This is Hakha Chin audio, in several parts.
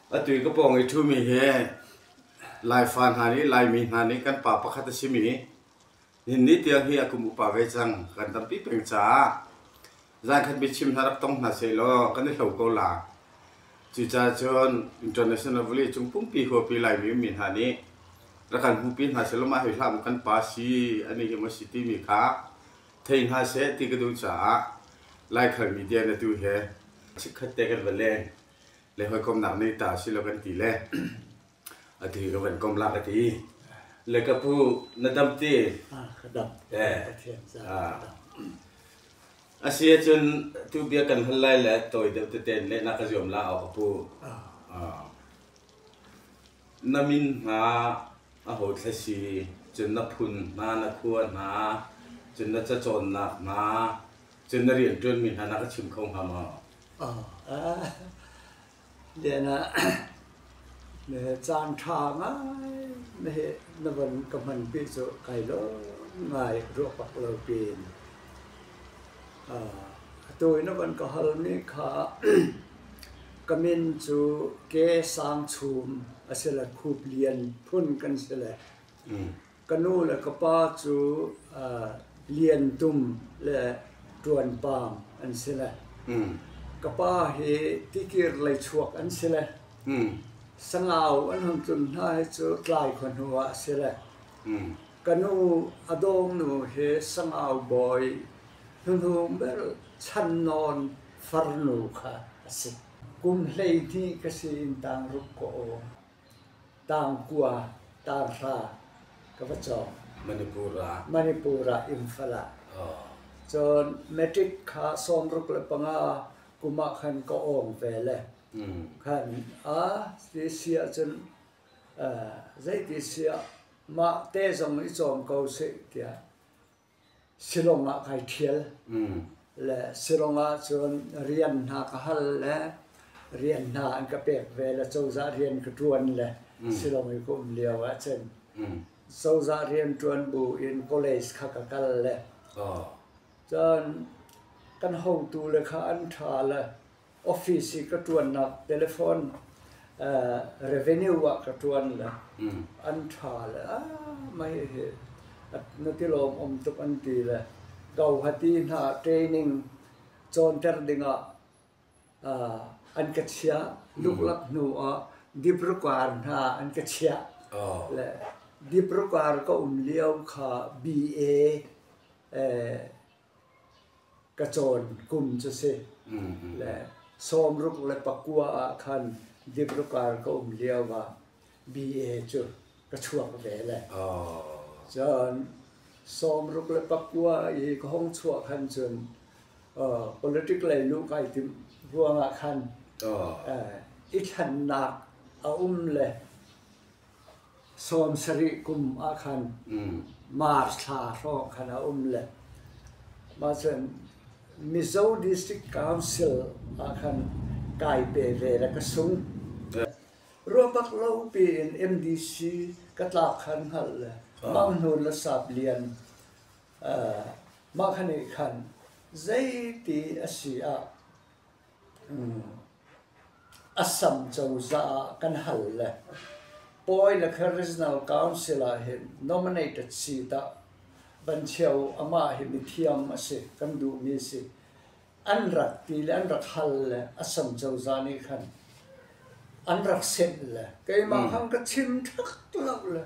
Atu i ka pawng i ṭhumi hi Laifa hna nih Laimi hna nih kan pa pakhat a simi nihin ni tiang hi a kum upa ve cang. Kan tampi peng caah zankhat biachim hna rak tong hna sehlaw kan i hlo ko la. Cucaah cun international vawleicung pumpi huapi Laimi ummi hna nih rak kan hmuhpi hna sehlaw mah hi hlah maw kan pa si, anih hi maw si timi kha thei hna seh ti ka duh caah Laikhal media na tu he chikkhat te kan va leng le hawikomnak nei ta si lo kan ti le atu hi ka van kom la ka ti le ka pu na dam ti ka dam eh Pathian ca ka dam a si ahcun tu bia kan hal lai le tawi deuh tete le na ka zuam la aw ka pu na min hna a ho thla si cun na phun hna na khua hna cun na cacawnnak hna cun na rianṭuanmi hna na ka chim kho hnga maw? Lian ah caan ṭha ngai na he na von ka hmanpi cu kai lawm ngai ruah bak lo piin. Atu i na von ka halmi kha ka min cu Ke Sang Chum a si le Khup Lian phun kan si le Ka nu le ka pa cu Lian Tum le Ṭuan Pang an si le ka pa hi Tikir lei chuak an si le Sangau an hung tlun hna hi cu tlai khua hnu ah a si le ka nu a dawngnu hi Sangau bawi hnuhnung ber Chan Nawn farnu kha a si. Kum 12 ka si in tangruk ka awng. Tangkua, tanghra ka va cawng. Manipur ah. Manipur ah Imphal ah. Cun matric kha 65 kum ah khan ka awng ve le khan a ti si ahcun zeiti si ah mah te zong i cawm ko sih tiah Shillong ah kai ṭhial. Le Shillong ah cun rian hna ka hal le rian hna an ka pek ve le cozah rian ka ṭuan le Shillong i ka um lio ahcun cozah rian ṭuan bu in college kha ka kal le cun kan hotu le kha an ṭha le office i ka ṭuannak telephone revenue ah ka ṭuan le an ṭha le ah mah hihi na ti lawmawm tuk an ti le Guwahati hna training cawnter dingah an ka chiah. Luklak hnu ah Dibrugarh hna an ka chiah. Le Dibrugarh ka um lio kha BA Ka cawn kum cu si. Le 69 ah khan Dibrugarh ka um lio ah BA cu ka chuak ve le. Cun 69 i ka hung chuah khan cun politic lei luh kai timh ruangah khan i thlennak a um le 70 kum ah khan March thla hrawng khan a um le mah cun Mizo District Council ah khan kai pe ve le ka sung. Ruah bak lo piin MDC ka tlak khan hngalh le Mang Hnun le Sap Lian mah khan nih khan zeiti a si ah Assam cozah ah kan hal le Pawi le kha Regional Council ah hin nominated seat ah van chia u amah hi mithiam a si kan duhmi a si an rak ti le an rak hal le Assam cozah nih khan an rak senh le keimah khan ka chim ṭhak lo le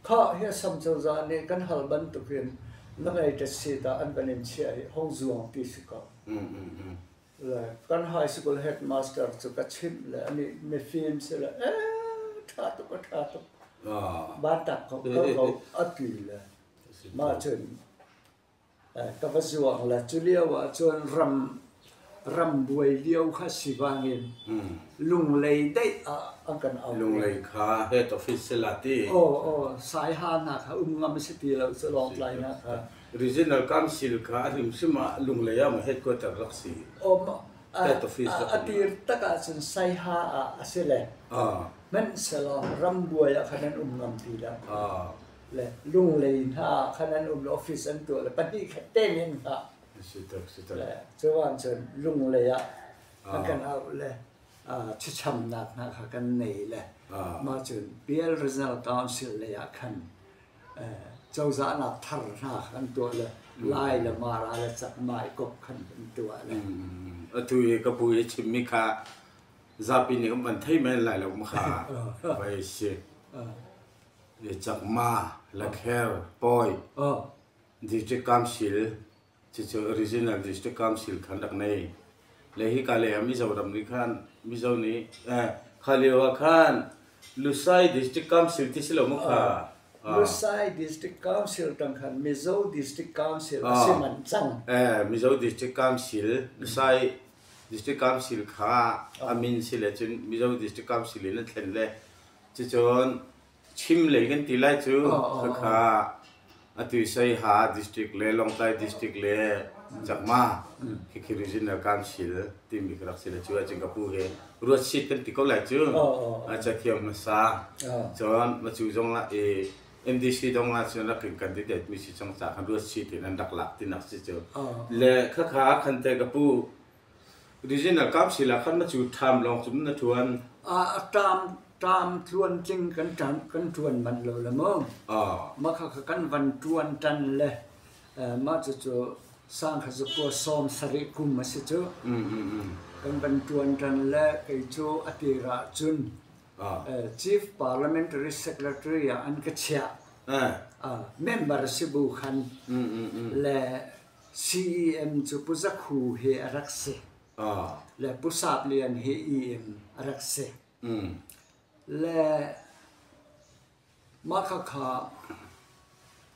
khah hi Assam cozah nih kan hal bantukin nominated seat ah an van in chiah i hong zuang ti si ko. Le kan high school headmaster cu ka chimh le anih mifim si le ee ṭha tuk a ṭha tuk van tak ko ko ko a ti le mah cun ka va zuang le cu lio ah cun ram ram buai lio kha si bangin Lunglei daih ah an kan auh. Lunglei kha head office si la ti. Aw aw Saiha hna kha um ngam si ti lo cu Lawngtlai hna kha. Regional Council kha a hrimhrim ah Lunglei ah maw headquarter rak si? Head office rak A tir tak ahcun Saiha ah a si le. Hmanhsehlaw rambuai ah khan an um ngam ti lo. Le Lunglei hna ah khan an um le office an tuah le pahnih khat te nih an hngah. Si tak si tak. Le cu cun Lunglei ah an kan auh le. Thlacamnak hna kha kan nei le mah cun PL Regional Council lei ah khan cozahnak thar hna kha kan tuah le Lai le Mara le Chakma i kop khan kan tuah le. Atu i ka pu i chimmi kha zapi nih kan van thei men lai lo ma kha vai si. Chakma, Lakher, Pawi, District Council Cucu Regional District Council khan rak nei. Le hika lei ah Mizoram nih khan Mizo nih kha lio ah khan Lusai District Council ti si lo maw kha? Lusai District Council tang khan Mizo District Council a si manh cang. Mizo District Council, Lusai District Council kha a min si le cun Mizo District Council in an thlen le cucun Chim lei kan ti lai cu khakha atu Saiha district le Lawngtlai district le Chakma khikhi regional council timi ka rak si le cu ahcun ka pu he ruatsit kan ti ko lai cu cathiam hmasa cun macu zong ah i MDC dong ah cun rak in candidate mi si cang ca khan ruatsit in an rak lak tinak si cu le khakha khan te ka pu Regional council ah khan na cu ṭham lawng cun na ṭuan. A ṭam ṭam tluantling kan ṭan kan ṭuan manh lo le mu. Mah kha kha kan van ṭuan ṭan le mah cucu sang kha cu 70 kum a si cu. Kan van ṭuan ṭan le kei cu a tir ah cun Chief Parliamentary Secretary ah an ka chiah. Member si bu khan le CEM cu Pu Za Khu hi a rak si. Le Pu Sap Lian hi EM a rak si. Le mah khakha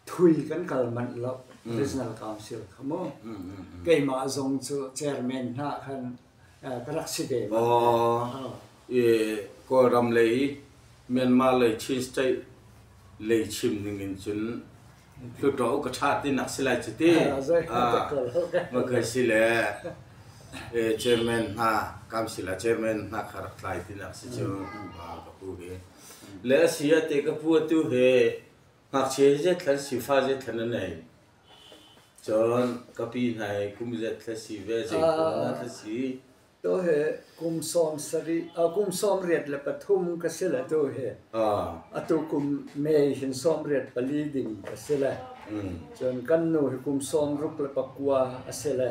thui kan kal manh lo Regional Council kha mu. Keimah zong cu chairman hna khan ka rak si ve. Kawlram lei Myanmar lei Chin State lei chim ning in cun Hluttaw ka ṭha tinak si lai cu ti. Makai si le chairman hna council ah chairman hna kha rak tlai tinak si cu ka pu hi. Le a si ah te ka pu atu he ngakchia hi zeithlan sifa zeithlan a nei. Cun ka pi hna hi kum zeithla si ve zei kum na thla si. To he kum 70 kum 83 ka si le tu hi. Atu kum May hin 84 ding ka si le. Cun kan nu hi kum 69 a si le.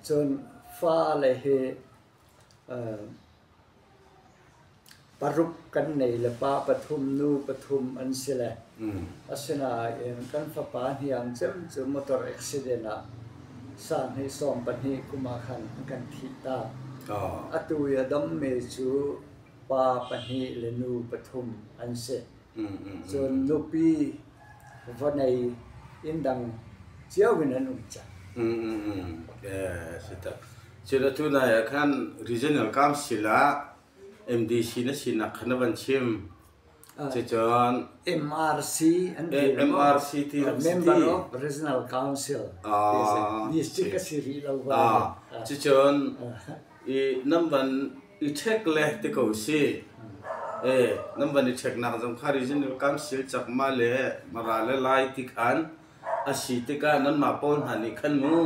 Cun fale hi Paruk kan nei le pa pathum nu pathum an si le asinain kan fapa hniang cem cu motor accident ah sang hi 12 kum ah khan an kan thih tak. Atu i a dammi cu pa pahnih le nu pathum an si. Cun nupi va nei inn dang cio in an um cang. Si tak. Cun atu nai ah khan regional council ah MDC na sinak kha na van chim. Cucun MRC an ti MRC ti rak si Member of Regional Council. District a si rih lo va. Cucun i nan van i check le ti ko si. Nan van i check nak zong kha regional council Chakma le Mara le Lai ti khan a si tikah nanmah pawl hna nih khan mu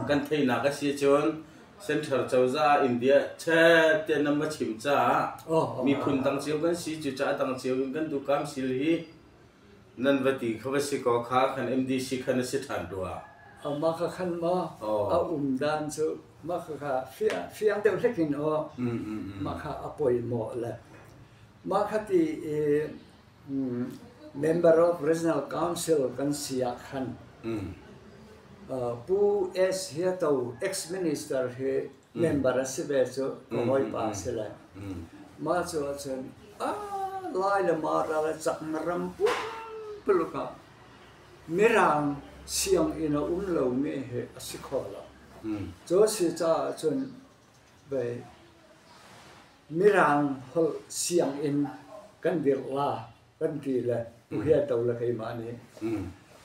kan theihnak a si cun Central cozah India chet te nan va chim caah miphun dang cio kan si cucaah dang cio in kan duh council hi nan va ti kha va si ko kha khan MDC khan a si ṭhan rua. Mah kha khan maw a um dan cu mah kha kha fiang deuh hlek in aw mah kha a poi mawh le mah kha ti i Member of Regional Council kan si ah khan Pu S. Hiato ex-minister hi member a si ve cu ka hawipa a si le mah cu ahcun Lai le Mara le Chakma ram pumpuluk ah Mirang sianginn a um lomi hi a si kho lo. Cu a si caah cun vei Mirang holh sianginn kan dirh la kan ti le Pu Hia To le keimah nih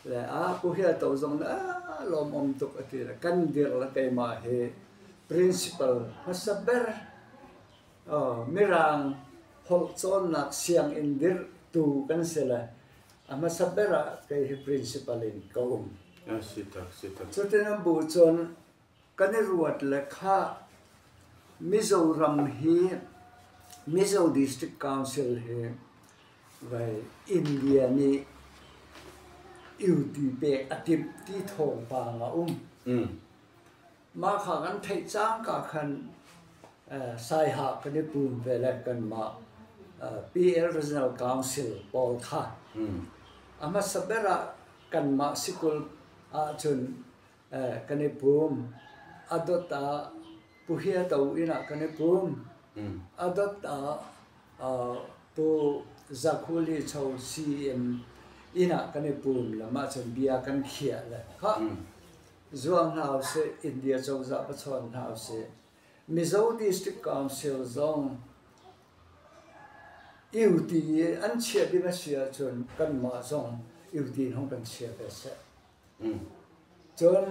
le a Pu Hia To zong nih a lawmawm tuk a ti le kan dirh le keimah hi principal hmasa ber Mirang holh cawnnak sianginn dirhtu kan si le a hmasa ber ah kei hi principal in ka um. Si tak, si tak. Cutin an bu cun kan i ruat le khah. Mizoram hi Mizo District Council hi vai India nih UT pek a timh ti thawngpang a um. Mah kha kan theih cangka khan Saiha kan i pum ve le kanmah PL Regional Council pawl kha a hmasa ber ah kanmah sikul ahcun kan i pum. A dot ah Pu Hia To inn ah kan i pum. A dot ah Pu Zakhuli Cho CM inn ah kan i pum le mah cun bia kan khiah le khah zuang hna usih, India cozah va chawn hna usih. Mizo District Council zong UT i an chiah ding a si ahcun kanmah zong UT in hung kan chia ve seh. Cun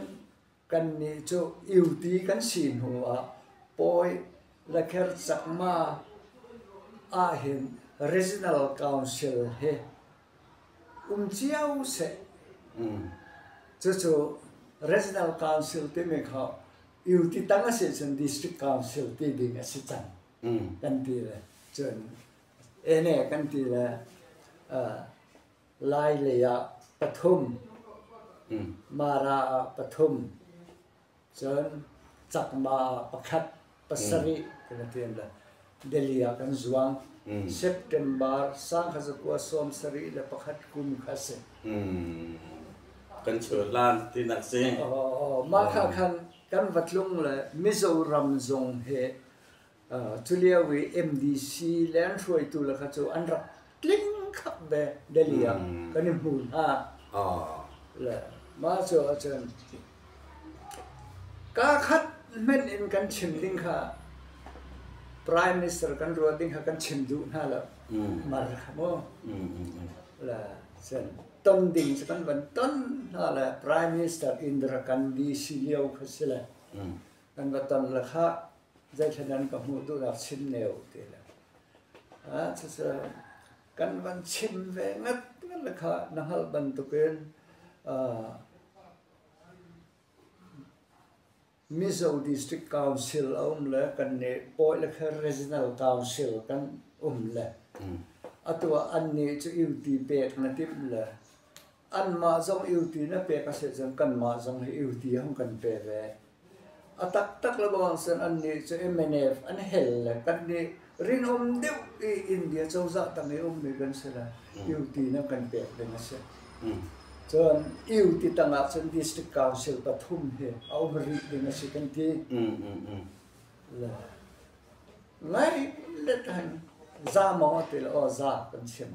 kannih cu UT kan si hnu ah Pawi Lakher Chakma ahhin Regional Council hi um cio seh. Cucu Regional Council timi kha UT tang a si cun District Council ti ding a si cang kan ti le cun ene kan ti le Lai lei ah pathum, Mara ah pathum, Cun Chakma ah pakhat, pasarih kan i tiam le Delhi ah kan zuang. September 1971 kum kha si. Kan chuahlan tinak si. Mah kha khan kan va tlung le Mizoram zong he Culio i MDC le an hruaitu le kha cu an rak tling khap ve Delhi ah kan i hmu hna. Le mah cu ahcun kaa khat hmenh in kan chim ding kha Prime Minister kan ruah ding kha kan chim duh hna lo. Mar kha mu. Le cun ton ding cu kan van ton hna le Prime Minister Indira Gandhi si lio kha si le kan va ton le kha Zeithla nan ka hmuh duhnak chim ne u ti le. Cucu kan van chim ve ngat ngat le kha na hngalh bantukin Mizo District Council a um le kan nih Pawi le Kher Regional Council kan um le atu ah annih cu UT pek na timh le anmah zong UT na pek a si cun kanmah zong hi UT hung kan pe ve. A taktak le bang cun annih cu MNF an hel le kannih rinawm deuh i India cozah tang i ummi kan si le UT nan kan pek ding a si. Cun UT tangah cun District Council pathum hi a um rih ding a si kan ti. Le ngai let han za maw ti le aw za kan chim.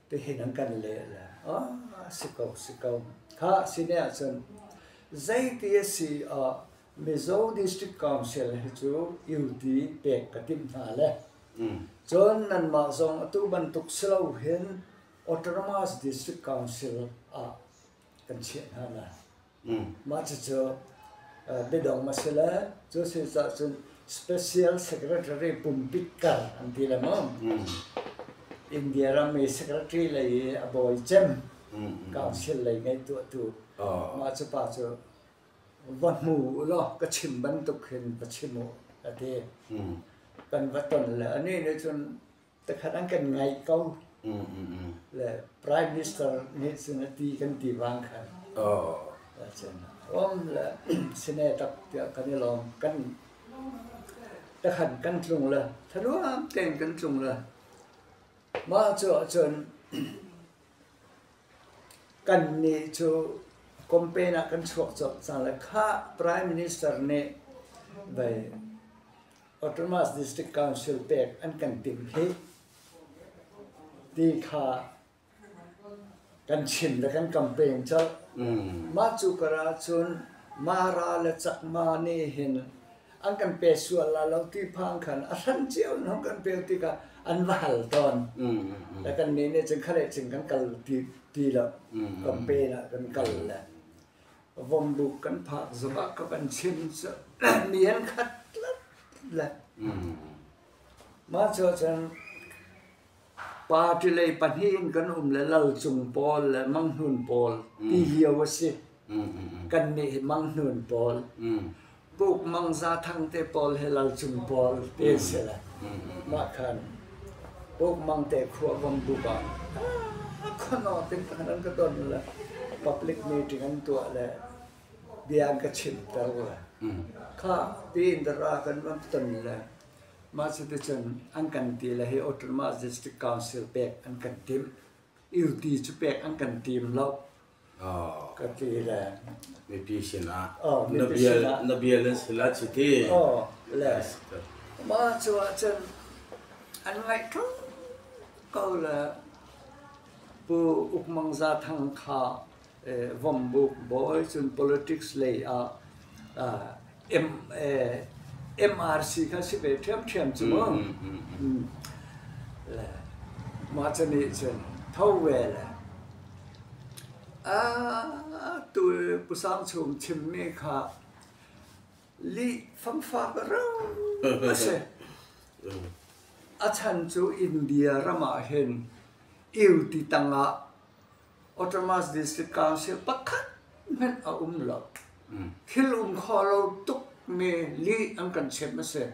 Tihin an kan leh le ah si ko si ko. Kha si ne ahcun zeiti a si ah Mizo District Council hi cu UT pek ka timh hna le cun nanmah zong atu bantuk si lo hin Autonomous District Council ah kan chiah hna lai. Mah cucu biadong a si le cu si caah cun Special Secretary pumpit kar an ti le maw? India ram i secretary lei i a bawi cem council lei ngaihtuahtu mah cu pa cu va hmu u law ka chim bantuk hin va chim u a ti. Kan va ton le anih nih cun Takhat an kan ngaih ko. Le Prime Minister nih cun a ti kan ti vang khan. Cun om le sine tak tiah kan i lawm. Kan takhan kan tlung le thanuam tein kan tlung le mah cu ahcun kan nih cu campaign ah kan chuak colh cang le kha Prime Minister nih vei Autonomous District Council pek an kan timh hi ti kha kan chim le kan campaign colh. Mah cu kar ahcun Mara le Chakma nih hin an kan pe sual la lo ti phang khan a hran cio in hong kan pe tikah an va hal tawn. Le kan nih nih cun khaleh cing kan kal ti, ti lo. Campaign ah kan kal le Vombuk kan phak zongah ka van chim cu mi an khat le. Mah cu cun party lei pahnih in kan um le Lal Cung pawl le Mang Hnun pawl ti lio a si. Kannih hi Mang Hnun pawl. Puk Mang Za Thang te pawl he Lal Cung pawl te si le mah khan Puk Mang te khua vom buk ah khuano tin khan an ka don le public meeting an tuah le bia an ka chimter le kha tiin dara kan van ton le mah cuticun an kan ti le hi Autonomous District Council pek an kan timh UT cu pek an kan tim lo ka ti le mipi sinah na bia na bia nan si la chiti le mah cu ahcun an ngaih ṭung ko le Pu Uk Mang Za Thang kha Vombuk bawi cun politics lei ah MRC kha si ve ṭhiamṭhiam cu mu. Le mah cu nih cun tho ve le tu Pu Sang Chum chimmi kha lih fangfak ro a si. A chan cu India ram ah hin iuti tangah Autonomous District Council pakhat hmanh a um lo. Thil um kho lo tukmi lih an kan chimh a si.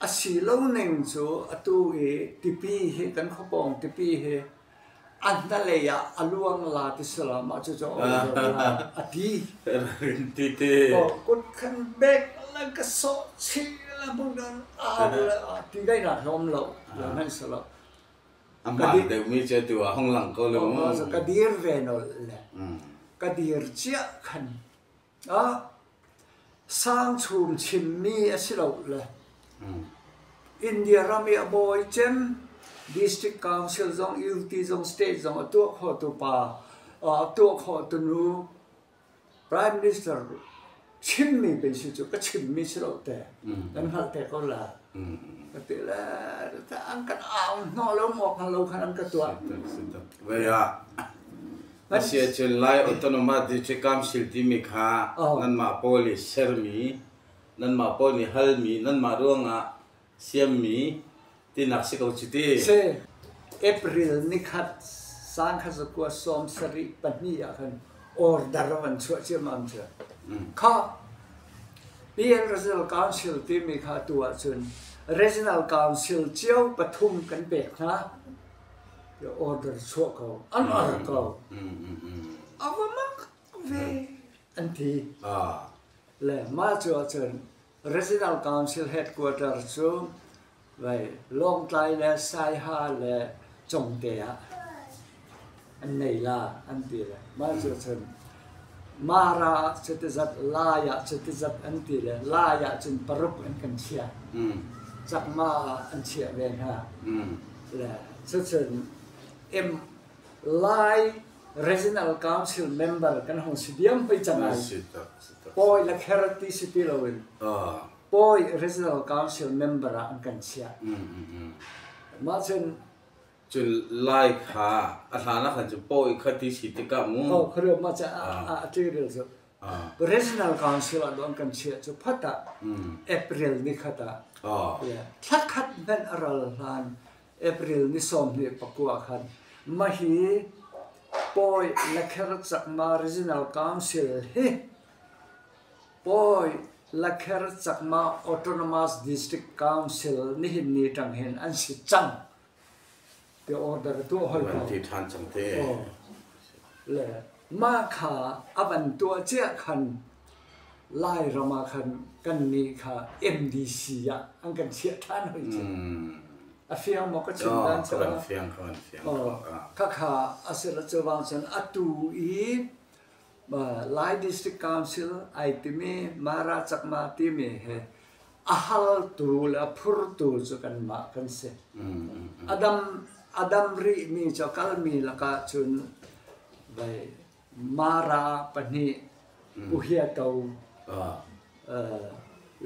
A si lo ning cu atu i tipi hi kan khuapawng tipi hi a hnalei ah a luang la ti salam mah cucu a um lo la a ti. Ti te. Kut khan bek le ka sawh chih le hmun au le ti daihnak hi um lo. Lo hmanh si lo. A hmaan deuhmi cu atu ah hung lang ko lo mu. Ka dir ve nolh le ka dir cia khan ah sangchum chimmi a si lo le India ram i a bawi cem district council zong UT zong state zong a tuah khotu pa a tuah khotu nu Prime Minister chimmi pei si cu ka chimmi si lo te kan hngalh te ko la ka ti le an kan au hnawh lo mawk hngal lo khan an ka tuah. Vei ah Asia cun Lai Autonomous District Council timi kha nanmah pawl i sermi nanmah pawl nih halmi nanmah ruangah siammi tinak si ko cu ti. Si April nikhat 1972 ah khan order an chuah ciammam cu. Kha PL Regional Council timi kha tu ahcun Regional Council cio pathum kan pek hna. Order chuah ko. An ar ko. A va mak ve an ti. Le mah cu ahcun Regional Council headquarter cu vai Lawngtlai le Saiha le Congte ah an nei la an ti le mah cu cun Mara ah cutizat Lai ah cutizat an ti le Lai ah cun paruk an kan chiah. Chakma ah an chiah ve hna. Le cucun M Lai Regional Council member kan hung si diam hoi cang ai. Pawi le kher ti si ti loin Pawi Regional Council member ah an kan chiah. Mah cun cun Lai kha a hlan ah khan cun pawi kha ti si tikah mu. Oh khario mah ca a ṭi cu. Regional Council ah an kan chiah cu phat ah April ni khat ah thla khat hmanh a ral hlan April ni 29 khan mahhi Pawi Lakher Chakma Regional Council hi Pawi Lakher Chakma Autonomous District Council nihin ni ṭang hin an si cang ti order tuah hoi ko. Ti ṭhan cang te. Le mah kha a van tuah cia khan Lairam ah khan kannih kha MDC ah an kan chiah ṭhan hoi cu. A fiang maw ka chim dan cu? Ka fiang, ka van fiang. Khakha a si la cu vang cun atu i Lai District Council ai timi Mara Chakma timi he a haltu le a phurtu cu kanmah kan si. A dam a dam rihmi cu a kalmi lakah cun vai Mara pahnih Pu Hiato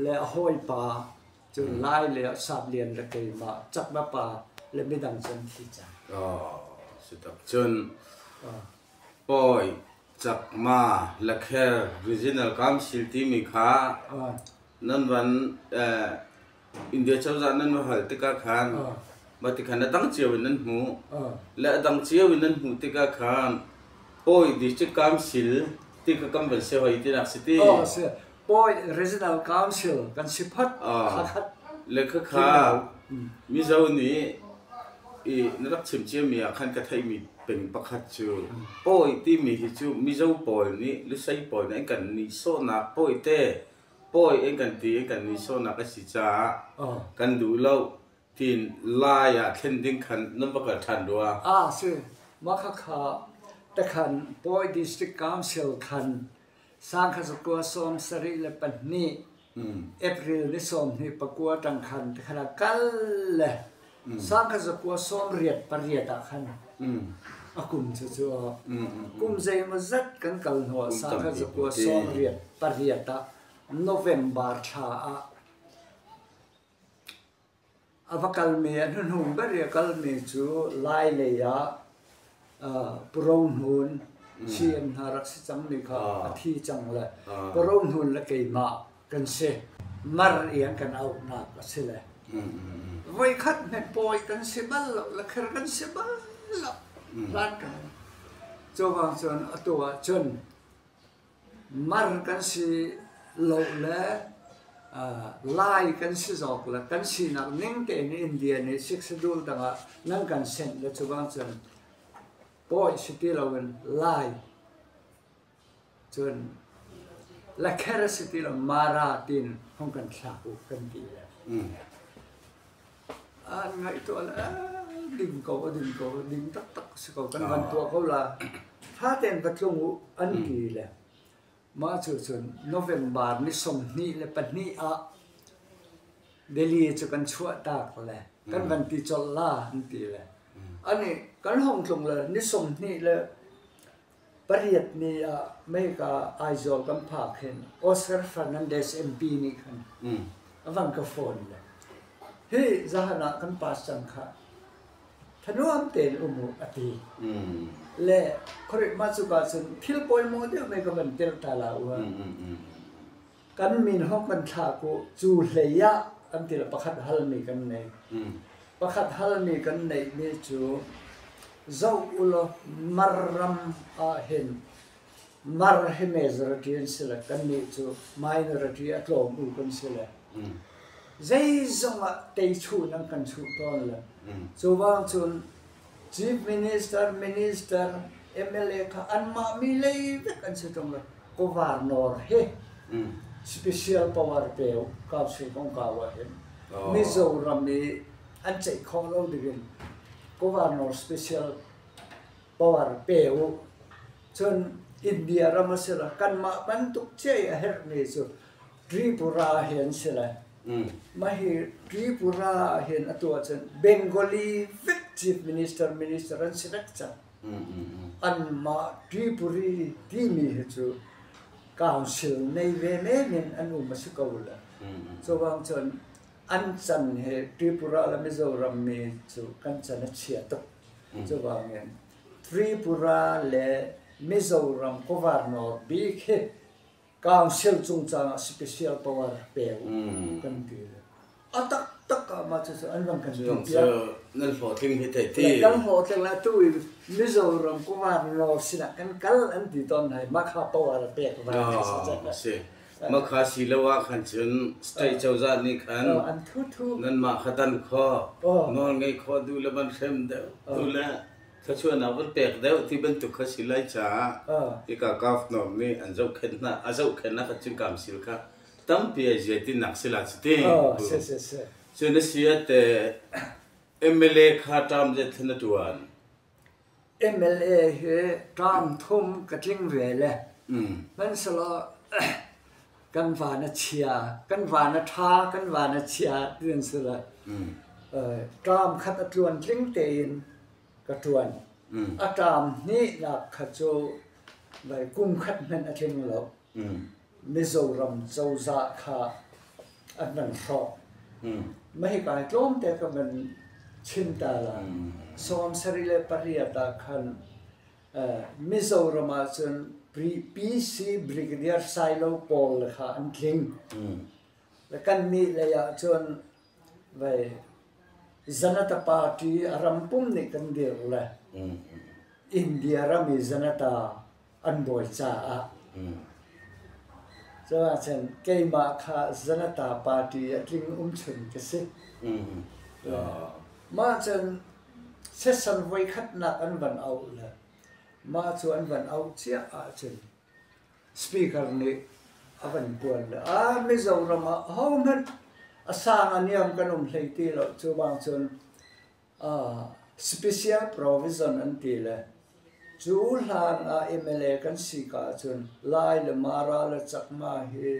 le a hawipa cu Lai le Sap Lian le keimah Chakma pa le midang cu an thi cang. Si tak cun Pawi Chakma Lakher Regional Council timi kha nan van India cozah nan va hal tikah khan mah ti khan a dang cio in nan hmuh. Le a dang cio in nan hmuh tikah khan Pawi District Council ti kha kan van si hoi tinak si ti. Oh, si. Pawi Regional Council kan si phot khakhat. Le khakha Mizo nih i na rak chim ciami ah khan ka theihmi peng pakhat cu Pawi timi hi cu Mizo pawl nih Lusei pawl nih an kan nihsawhnak Pawi te Pawi an kan ti an kan nihsawhnak a si caah kan duh lo tiin Lai ah thlen ding khan nan va kal ṭhan rua. Ah si mah khakha takhan Pawi District Council khan Sangkhat zakua 72 April ni 29 ṭang khan tikhan ah kal le sangkhat zakua 88 ah khan a kum cu cu kum zeimawzat kan kal hnuah sangkhat zakua 88 ah November thla ah A va kalmi a hnuhnung ber i a kalmi cu Lai lei ah Pu Ro Hnun CM hna rak si cangmi kha a thi cang le Pu Ro Hnun le keimah kan si. Mar i an kan auhnak a si le. Voikhat hmet pawi kan si bal lo, lakher kan si bal lo. Hlan kan. Cuvang cun atu ah cun Mar kan si lo le Lai kan si zawk le kan sinak ning tein India nih siksadul dangah nan kan senh le cubang cun pawi si ti loin Lai cun Lakher si ti lo Mara tiin hung kan thlak u kan ti le. An ngaihtuah le ding ko a ding ko ding taktak si ko kan van tuah ko la tha tein va tlung u an ti le mah cu cun November ni 22 ah Delhi cu kan chuah tak le kan van ti colh la an ti le ani kan hong tlung le ni 28 ni ah meka Aizawl kan phak hin Oscar Fernandez MP nih khan a van ka phone le hi zahan ah kan pass cang kha thanuam tein um u a ti le khuarit mah cuka cun thil pawimawh deuh mei ka van telh ta la u kan min hong kan thlak u cu hlei ah kan ti le pakhat halmi kan nei pakhat halmi kan neihmi cu zoh ulaw Mar ram ah hin Mar hi majority an si le kannih cu minority a tlawm u kan si le zeizong ah teichuh nan kan chuh tawn le cu bang cun Chief Minister, Minister, MLA kha anmah mi lei vek an si ṭung lo. Governor hi special power pe council kongkau ah hin Mizoram i an ceih khawh lo dingin governor special power pe u. Cun India ram a si lo. Kanmah bantuk cia i a herhmi cu Tripura hi an si lai. Mah hi Tripura ah hin atu ahcun Bengali vek Chief Minister Minister an si vek cang. Anmah Tripuri timi hi cu council nei ve men in an um a si ko le. Cubang cun an can hi Tripura le Mizoram mi cu kan can a chia tuk. Cubangin Tripura le Mizoram governor bik hi Council cungcang ah special power pe u kan ti. A taktak ah mah cucu an van kan ti piak. Nan hlawhtling hi thei ti. Kan hlawhtling la tu in Mizoram governor sinah kan kal an ti tawn hai mah kha power pek va si. Mah kha si lo ah khan cun state cozah nih khan an thu thu nanmah kha dan kho nawl ngei kho duh le van hrem deuh tu le Thluachuahnak van pek deuh ti bantuk kha si lai caah hika governor nih an zohkhenh hna a zohkhenhnak kha cun council kha tampi ai ziai tinak si la cu ti. Si si si. Cun a si ah te MLA kha term zeithlan na ṭuan? MLA hi term thum ka tling ve le. Hmanhsehlaw kan van a chia, kan van a ṭha, kan van a chia ti an si lai. Ṭam khat a tluan tling tein ka ṭuan. A ṭam hnihnak kha cu vai kum khat hmanh a tling lo. Mizoram cozah kha an van hrawh. Mah hika hi tlawmte ka van chim ta la. 78 ah khan Mizoram ahcun PC Brigadier Sailo pawl kha an tling. Le kannih lei ahcun vei Janata Party a ram pum nih kan dir le India ram i Janata an bawi caah. Cuahcun keimah kha Janata Party a tling umchun ka si. Mah cun session voikhatnak an van auh le mah cu an van auh cia ahcun Speaker nih a van puan le ah Mizoram ah ahohmanh a sang a niam kan um hlei ti lo cu bang cun Special provision an ti le cu hlan ah MLA kan si ka ahcun Lai le Mara le Chakma hi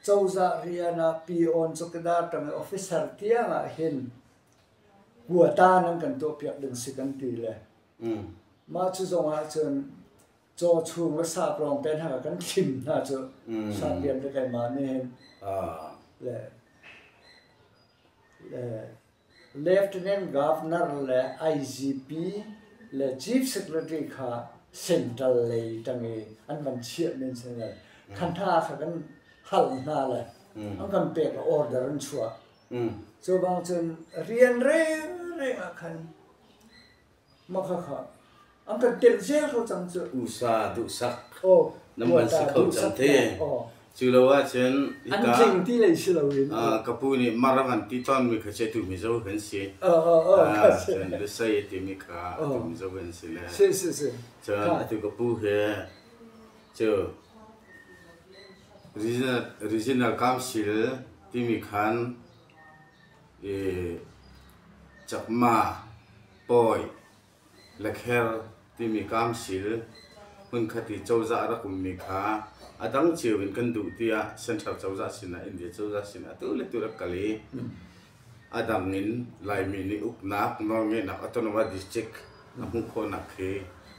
cozah rian ah peon chawkidar tang i officer tiang ah hin quota nan kan tuahpiak ding si kan ti le mah cu zong ahcun caw chung le sap lawng te hna kan thim hna cu sap lian le keimah nih hin le le Lieutenant Governor le IGP le Chief Secretary kha central lei tang i an van chiah men si le kha hna kha kan hal hna le an kan pek le order an chuah. Cu bang cun rian rengreng ah khan mah khakha an kan telh zel ko cang cu. USA duhsak nan van si kho cang te. Cu lo ahcun an tling ti lei si loin ka pu nih mar a van ti tawnmi kha cu atu Mizo kan si. Cun Lusei a timi kha atu Mizo kan si le. Si si si. Cun atu ka pu he cu Regional Regional Council timi khan i Chakma Pawi Lakher timi council hmunkhat i cozah a rak ummi kha a dang cio in kan duh tiah Central cozah sinah India cozah sinah atu le tu rak kal i a dang in Laimi nih uknak nawlngeihnak autonomous district a hmuh khawhnak khi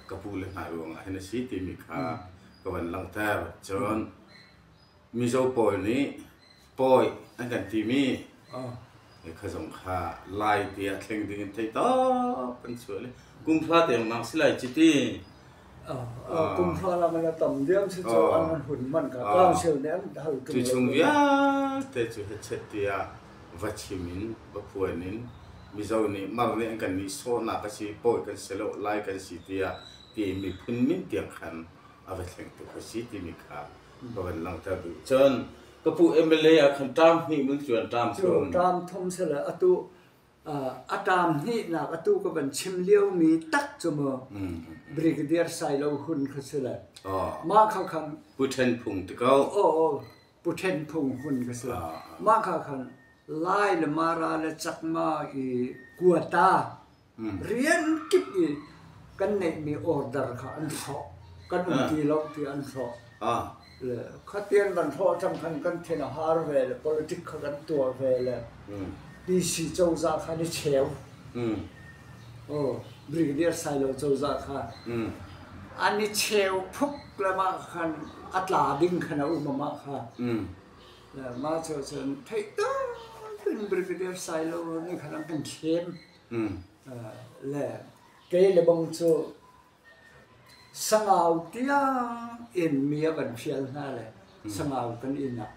ka pu le hna ruangah hin a si timi kha ka van langhter. Cun Mizo pawl nih pawi an kan timi kha zong kha Lai tiah thleng ding in thei tawk kan chuah le kum hra dengmang si lai ci ti. Kum hra lang in a tam diam si cu an hun man ka council nih an hal tung. Cu chung vialte cu hechet tiah va chim in va phuan in Mizo nih Mar nih an kan nihsawhnak a si pawi kan si lo Lai kan si tiah ti miphun min tiang khan a va thleng tu kha si timi kha ka van langhter duh. Cun ka pu MLA ah khan term hnih mun cuan term thum. Term thum si le atu a term hnihnak atu ka van chim lio mi tak cu mu Brigadier Sailo hun kha si le. Mah kha khan Pu Then Phung ti ko. Oh Pu Then Phung hun kha si le. Mah kha khan Lai le Mara le Chakma i quota Rian kip i kan neihmi order kha an hrawh. Kan um ti lo ti an hrawh. Le khatian kan hrawh cang khan kan thin a har ve le politic kha kan tuah ve le PC cozah kha ni cheu. Oh, Brigadier Sailo cozah kha an i cheu phuk le mah khan a tla ding khan a um mah kha. Le mah cu cun theih in Brigadier Sailo nih khan an kan thlem. Le kei le bang cu sangau tiang in mi a kan fial hna le sangau kan inn ah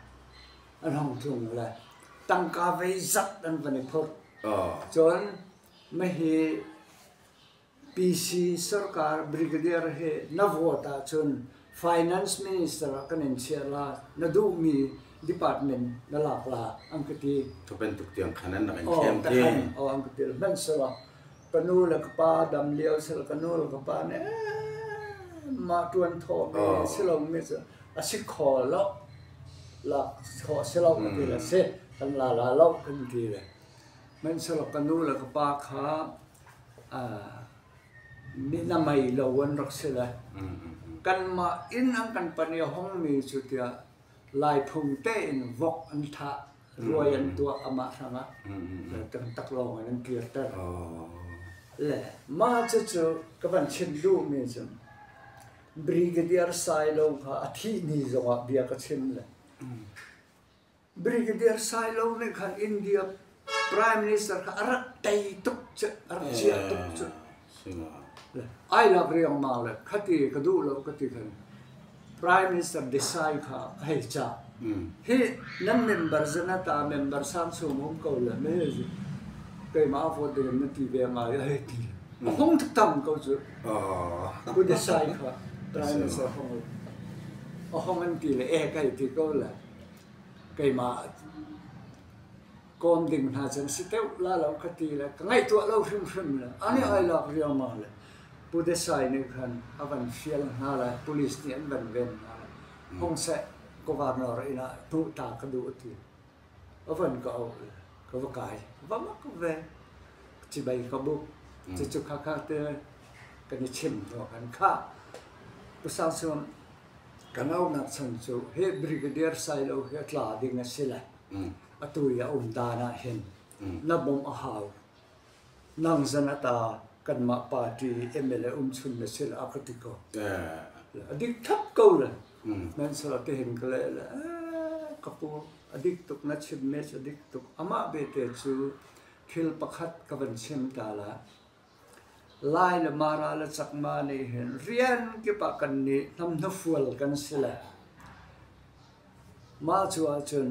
an hong tlung le tangka vei zat an van i phurh. Cun mahi PC sarkar brigadier hi na vote ahcun Finance Minister ah kan in chiah la, na duhmi department na lak la an ka ti. Cu bantuk tiang khan an rak in thlem te. Aw an ka ti. Hmanhsehlaw ka nu le ka pa dam lio sel ka nu le ka pa nih mah ṭuan thawh mi si lo mi cu a si kho lo lak khawh si lo ka ti le si kan la la lo kan ti le. Hmanhsehlaw ka nu le ka pa kha Mi na mei lo an rak si le kanmah inn an kan pan i a hongmi cu tiah Laiphung tein vok an thah, ruai an tuah amah hrangah kan taklawng in an kirter. Le mah cucu ka van chim duhmi cu Brigadier Sailo kha a thih ni zongah bia ka chim le Brigadier Sailo nih khan India Prime Minister kha a rak tei tuk cu, a rak chiah tuk cu. Ai lak riangmang le khati ka duh lo ka ti khan Prime Minister Desai kha a hei cah. Hi nan member Janata member sang chung um ko le me keimah vote ding na ti ve ngai a hei ti. A hong tam ko cu. Pu Desai kha Prime Minister hong. A hong an ti le e kai ti ko le keimah kawm ding hna cun si deuh la lo ka ti le ka ngaihtuah lo hrimhrim le ani ai lak riangmang le Pu Desai nih khan a van fial hna le police nih an van ven hna le hong seh governor inn ah hnuh ta ka duh a ti. A van ka auh le ka va kai. Va mak ve. Cibai ka buk. Cucu kha kha te kan i chim hnu kan khah. Pu Sang Sung kan auhnak chan cu hi Brigadier Sailo hi a tla ding a si le atu i a um dan ah hin na bawmh a hau. Nang zan a ta kanmah party MLA umchun na si le a ka ti ko. A dik thap ko le. Nan sal te hin ka le le ka pu a dik tuk na chim me a dik tuk amah bete cu thil pakhat ka van chim ta la. Lai le Mara le Chakma nih hin rian kip ah kan nih hnam hnafual kan si le mah cu ahcun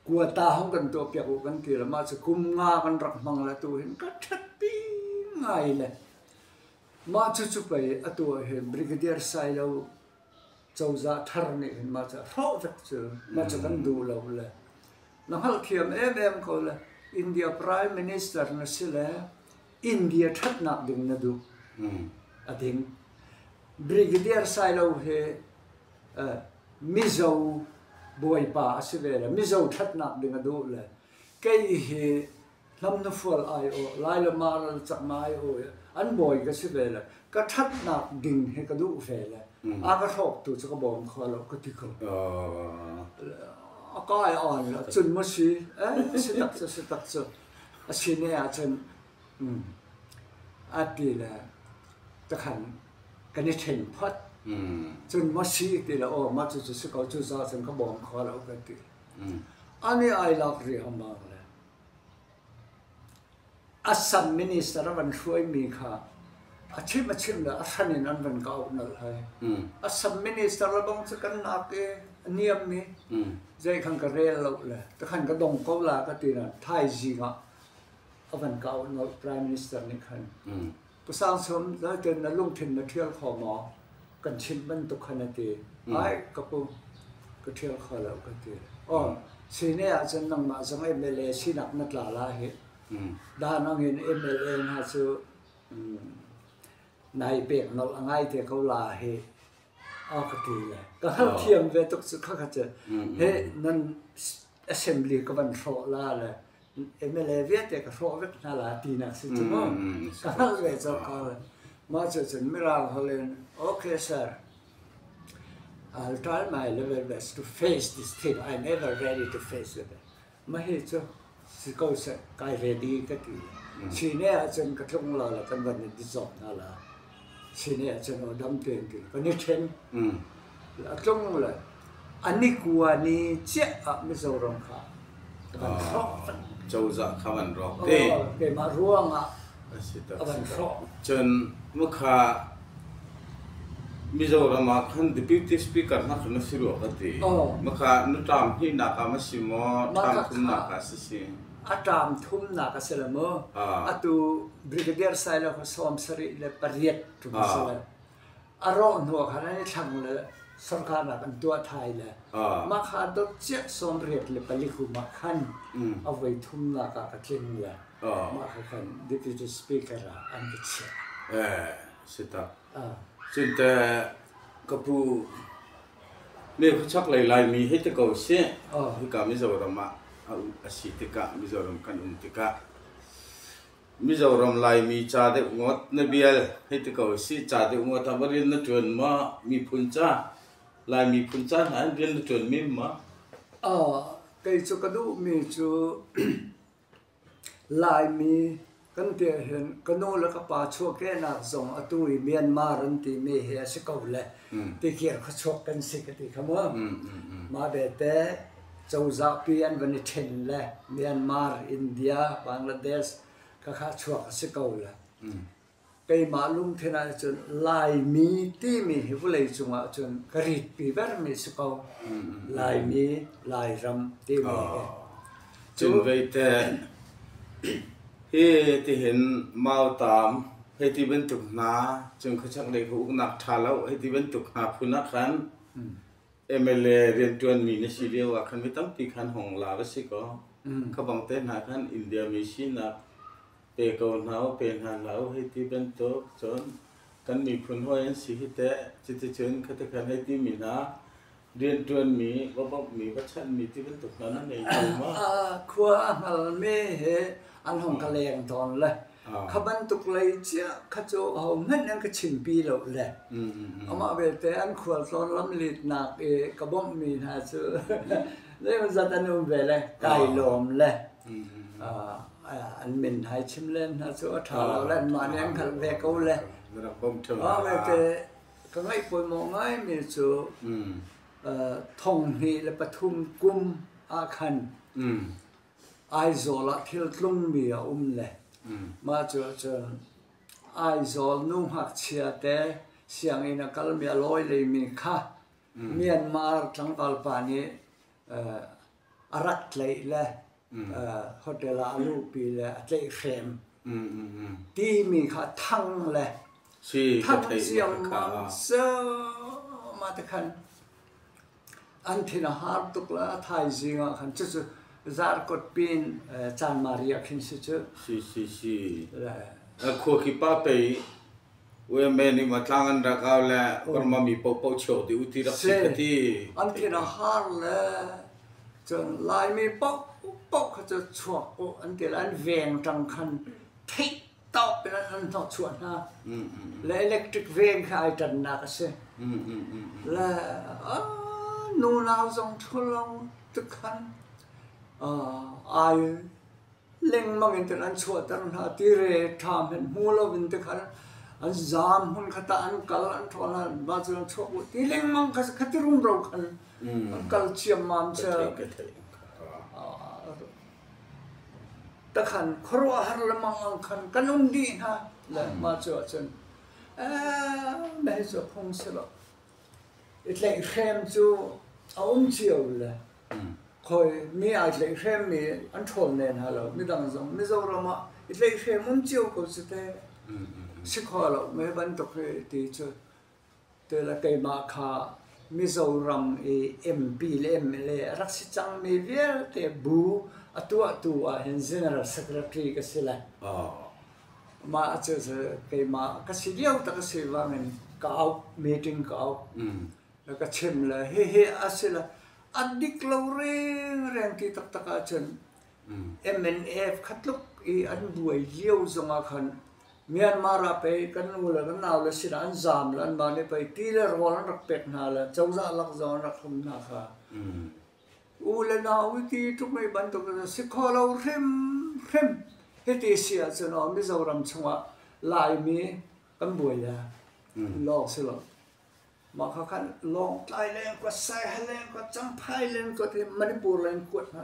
kuata hong kan tuahpiak u kan ti le mah cu kum nga kan rak hmang le tu hin ka ṭhatpi ngai le mah cucu pei atu ah hin Brigadier Sailo cozah thar nih hin mah cu a hrawh vek cu mah cu kan duh lo le Na hngalhthiam emem ko le India Prime Minister na si le India ṭhatnak ding na duh. A ding. Brigadier Sailo hi Mizo bawipa a si ve le Mizo ṭhatnak ding a duh le kei hi Hlamhnafual aiawh, Lai le Mara le Chakma aiawh i an bawi ka si ve le ka ṭhatnak ding hi ka duh ve le a ka hrawktu cu ka bawm kho lo ka ti ko. A kai on la cun maw si eh si tak cu si tak cu a si ne ahcun a ti le takhan kan i ṭhen phot. Cun maw si ti le aw mah cucu si ko cu za cun ka bawm kho lo ka ti. Ani ai lak riangmang le Assam minister a van hruaimi kha a chim a chim le a hran in an van ka auh nolh hai. Assam minister le bang cu kan nak i a niammi zei khan ka rel lo le takhan ka dong ko la ka ti na thaizing ah a van ka auh nolh prime minister nih khan. Pu Sang Sum, zeitin na lungthin na ṭhial kho maw? Kan chimh bantuk khan a ti. Ai, ka pu, ka ṭhial kho lo ka ti. Oh, sine ahcun nangmah zong MLA sinak na tla la hi. Dan angin MLA hna cu nai pek nolh a ngai te ko la hi. A ka ti le. Ka hngalhthiam ve tuk cu kha kha cu. He nan assembly ka van hrawh la le MLA vialte ka hrawh vek hna la tinak si cu mu. Ka hngalh ve cawk ko. Mah cu cun Mirang holh in okay sir, I'll try my level best to face this thing. I'm ever ready to face it. Mah hi cu si ko seh kai ready ka ti. Sine ahcun ka tlung la la kan van i dissolve hna la. Sine ahcun aw dam tein ti kan i ṭhen. A tlung le a ni kua ni chiah ah Mizoram kha van hrawh. Cozah kha van rawk te. Keimah ruangah a van hrawh. Cun mukha Mizoram ah khan Deputy Speaker hna khan na si rua ka ti. Mukha na ṭam hnihnak ah ma si maw, ṭam thumnak ah si si? A ṭam thumnak a si lo mu. Atu Brigadier Sailo kha 78 tum a si le. A rawh hnu ah khan an i thlang le sorkarnak an tuah thai le mah kha dot chiah 84 kum ah khan a voi thumnak ah ka tling le mah kha khan Deputy Speaker ah an ka chiah. Eh, si tak. Cun te ka pu me khuachak lei Laimi hei ti ko sih. Hika Mizoram ah a si tikah Mizoram kan um tikah Mizoram Laimi ca deuh ngawt na bial hei ti ko sih. Ca deuh ngawt ah va rian na ṭuan maw? Miphun ca, Lai miphun ca hna in rian na ṭuan men maw? Kei cu ka duhmi cu Laimi kan ti ahhin ka nu le ka pa chuahkehnak zong atu i Myanmar an timi hi a si ko le tikir khuachuak kan si ka ti kha mu. Mah belte cozahpi an van i ṭhen le Myanmar, India, Bangladesh khakha chuak a si ko le. Keimah lungthin ahcun Laimi timi hi vawleicung ahcun ka ritpi bermi si ko. Laimi, Lairam timi hi. Cun veite hi tihin mautam hei ti bantuk hna, cun khuachak lei uknak ṭha lo hei ti bantuk hna phun ah khan. MLA rianṭuanmi na si lio ah khan mi tampi khan hong lar a si kaw, kha bang te hna khan India mi sinak pe ko hna u, pe hna hlah u hei ti bantuk, cun kan miphun hawi an si hi teh, cuticun khati khan hei timi hna rianṭuanmi, va bawmhmi, va chanhmi ti bantuk hna na ngei ko ma? Khua a hngalmi he an hong ka leng tawn le kha bantuk lei cia kha cu ahohmanh an ka chimpi lo le amah belte an khualtlawn lamlitnak i ka bawmhmi hna cu zeimawzat an um ve le kai lawm le an min hai chim len hna cu a ṭha lo le anmah nih an hngalh ve ko le belte ka ngaih pawimawh ngaimi cu 2003 kum ah khan Aizawl ah thil tlungmi a um le mah cu cun Aizawl nu ngakchia te sianginn a kalmi a lawi leimi kha Myanmar tlangval pa nih a rak tlaih le hotel ah a luhpi le a tlaihhrem timi kha thang le thang ciammam mah te khan An thin a har tuk le a thaizing ah khan cucu zarkawt pin Chanmari ah khin si cu. Si si si. Khua khi pa pei UMA nih ma tlang an rak au le Burma mi paohpaoh chuak dih u ti rak si ka ti. An thin a har le cun Laimi paohpaoh kha cu chuak u an ti le an veng ṭang khan theih tawk in an hnawhchuah hna. Le electric veng kha ai ṭannak a si. Le nunau zong ṭhulong tukhan ai lengmang in tin an chuahter hna. Tire ṭha hmenh hmu lo in tikhan an zaam hmun khat ah an kal an ṭhawl hna mah cu an chuak ti lengmang kha khati rumro khan an kal ciammam cu. Takhan khuaruahhar le mangang khan kan um dih hna. Le mah cu ahcun na hi cu phung si lo. I tlaihhrem cu a um cio le khoi mi ai tlaihhrem mi an ṭhawl nen hna lo. Midang zong Mizoram ah i tlaihhrem um cio ko cu te. Si kho lo me bantuk hi ti cu. Te le keimah kha Mizoram i MP le MLA a rak si cangmi vialte bu a tuahtu ahhin General Secretary ka si lai. Mah cu keimah ka si lio tak a si bangin ka auh, meeting ka auh. Ka chim le hihi a si le a dik lo rengreng ti taktak ahcun MNF kha tluk i an buai lio zongah khan Myanmar ah pei kan u le kan nau le sinah an zaam le anmah nih pei ti le rawl an rak pek hna le cozah lak zong an rak hum hna kha. U le nau i ti ṭung i bantuk in si kho lo hrimhrim. Hiti si ahcun aw Mizoram chungah Laimi kan buai le lawng si lo. Mah kha khan Lawngtlai leng kuat, Saiha leng kuat, Champhai leng kuat hi Manipur leng kuat hna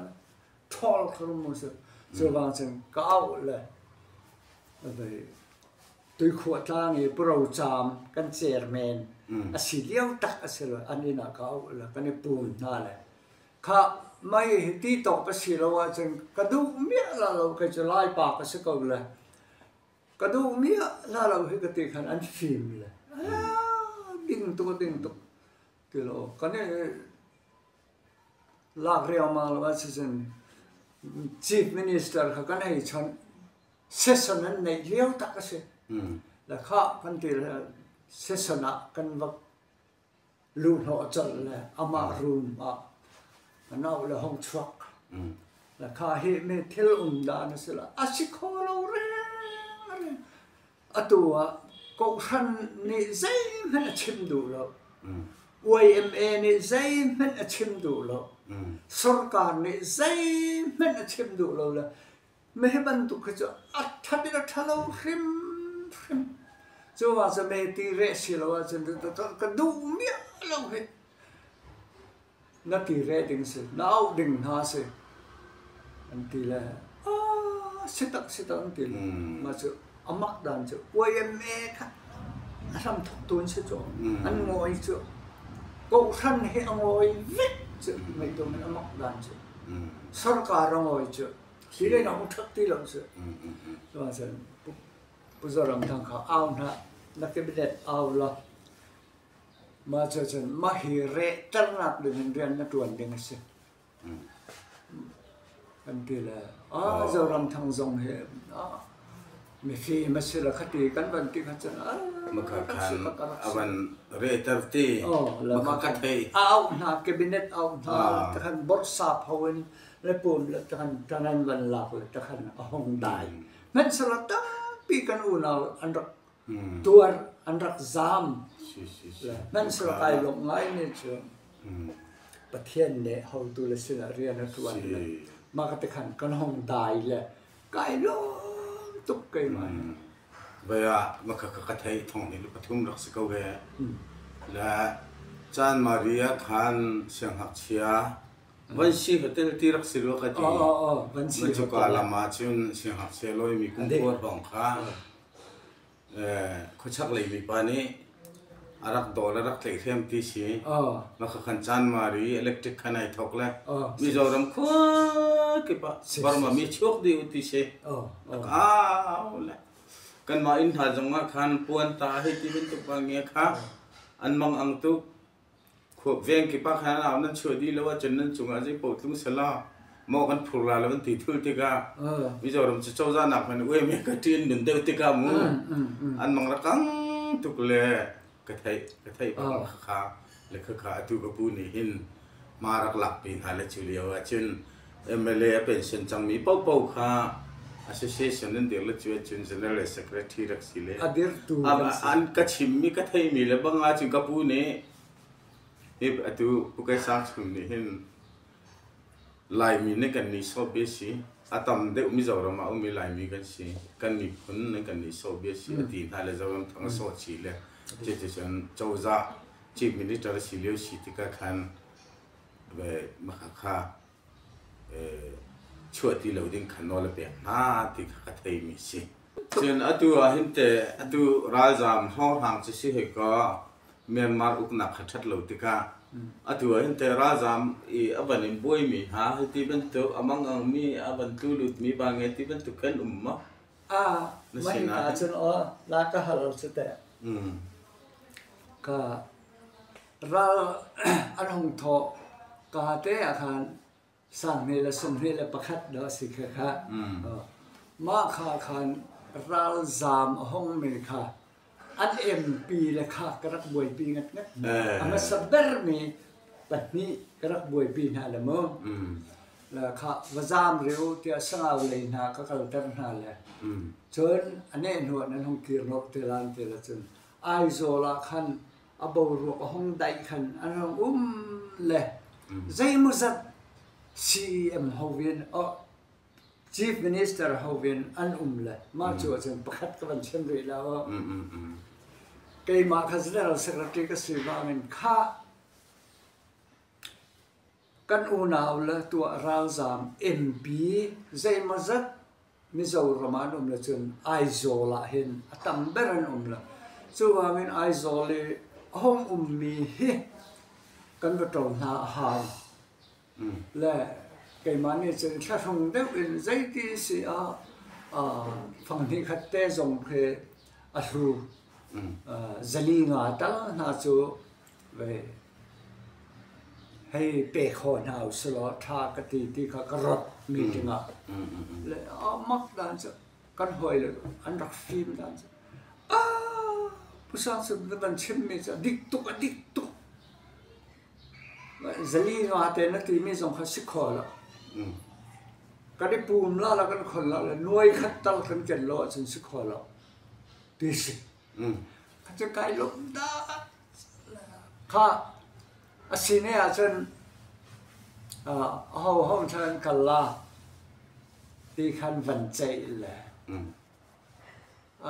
ṭhawl kha rum si. Cuvang cun ka auh le Tuikhuah tlang i Puro Caam kan chairman a si lio tak a si lo. An inn ah ka auh le kan i pum hna le kha mei hi ti tawk a si lo ahcun ka duh miah la lo kei cu Laipa ka si ko le Ka duhmi ah hla lo hi ka ti khan an fim le ding tuk a ding tuk ti lo kan i lak riangmang lo ahcun Chief Minister kha kan hei chawnh session an neih lio tak a si. Le khah kan ti le session ah kan va luhhnawh colh le amah room ah a nau le hong chuak. Le kha hi mi thil um dan a si lo. A si kho lo reng. Atu ah kawhhran nih zeihmanh a chim duh lo. YMA nih zeihmanh a chim duh lo. Sarkar nih zeihmanh a chim duh lo le Meh bantuk khi cu a ṭhat in a ṭha lo hrimhrim. Cu ah cun meh ti reh si lo ahcun ka duh miah lo hi. Na ti reh ding si, na auh ding hna si. An ti le, ah, si tak si tak an ti le. Mah cu a mak dan cu YMA kha a hram thok tu an si cu. An ngawi cu. Kawhhran hi a ngawi vek cu. Ngaih in a mak dan cu. Sarkar a ngawi cu. Hi lei na hung ṭhat ti lo cu. Cuahcun Pu Zoram Thang kha au hna, na cabinet au law. Mah cucun mah hi rehternak ding in rian na ṭuan ding a si. Kan ti le Zoramthang zong hi mifim a si le khati kan van ti kha cun Makha khan a van rehter ti makha ka thei. A auh hna cabinet auh hna takhan borsap ho in le pum le takhan tanan van lak le takhan a hong dai. Hmanhsehlaw tampi kan unau an rak tuar an rak zaam. Hmanhsehlaw kai lawmh ngai mi cu Pathian nih hotu le sinah rian a ṭuan le mah ka ti khan kan hong dai le kai lawm tuk keimah hi. Vai ah maka ka thei thong ni le pathum rak si ko he. Le caan Maria khan siangngakchia Vansi hotel ti rak si rua ka ti. Vansi Cuka lam ah cun siangngakchia lawimi kum kua hrawng kha Khuachak lei mipa nih a rak dawl a rak tlaihhrem ti si. Maka khan Chanmari electric khan ai thawk le Mizoram khua kip ah Burma mi chuak dih u ti si. Au le kanmah inn hna zong ah khan puan ta hei ti bantuk pa nge kha an mang ang tuk. Khuap veng kip ah khan au nan chuah dih lo ahcun nan cungah zei paoh tlung selaw maw kan phur la lo an ti thul tikah Mizoram cu cozah nak hmanh uai me ka ṭin nun deuh tikah mu an mang rakang tuk le ka theih ka theih bak kha le khakha atu ka pu nih hin ma rak lak pi hna le cu lio ahcun MLA a pension cangmi paohpaoh kha association an dir le cu ahcun general secretary rak si le a dirtu an ka chimmi ka theimi le bang ahcun ka pu nih hi atu Pu Kai Sang Chum nih hin Laimi nih kan nihsawh bia si a tam deuh Mizoram ah ummi Laimi kan si kan miphun nih kan nihsawh bia si a ti hna le Zoram thang a sawh chih le cuticun cozah chief minister a si lio si tikah khan maka kha chuah ti lo ding kha nawl a pek hna ti kha ka theimi si. Cun atu ah hin teh atu ralzaam hrawnghrang cu si hoi kaw Myanmar uknak kha ṭhat lo tikah atu ah hin teh ralzaam i a van in buaimi hna hiti bantuk a mangang-mi a van tlu lutmi ba nge ti bantuk kan um maw? Ah, mah hika cun aw la ka hal cu teh. Ka Ral an hung thawh ka te ah khan sanghnih le 21 dah a si kha kha. Mah kha khan ralzaam a hongmi kha an MP le kha ka rak buaipi ngatngat. A hmasa bermi pahnih ka rak buaipi hna le mu. Le kha va zaam rih u tiah Sangau lei hna ka kalter hna le. Cun a neh hnu ah nan hung kir nawk te lan te le cun Aizawl ah khan a boruak a hung daih khan an hung um le zeimawzat CEM hovin Chief Minister hovin an um le mah cu ahcun pakhat ka van chim rih la aw. Keimah kha General Secretary ka si bangin kha kan unau le tuah ralzaam MP zeimawzat Mizoram ah an um le cun Aizawl ah hin a tam ber an um lo. Cuvangin Aizawl i a hung ummi hi kan va ṭo hna a hau. Le keimah nih cun thlahrung deuh in zeiti si ah fanghnih khat te zong khi a hlu. Zali nga tal hna cu Hei pe kho hna usilaw ṭha ka ti ti kha ka rat meeting ah. Le mak dan cu kan hawile an rak fim dan cu ah Pu Sang Sum na van chimmi cu a dik tuk a dik tuk. Zali nga te na timi zong kha si kho lo. Kan i pum la la kan khon la le nuai khat tal kan ken lo ahcun si kho lo. Ti si. Cu kai lawm dah. Khah a si ne ahcun ahoho thla an kal la ti khan van ceih le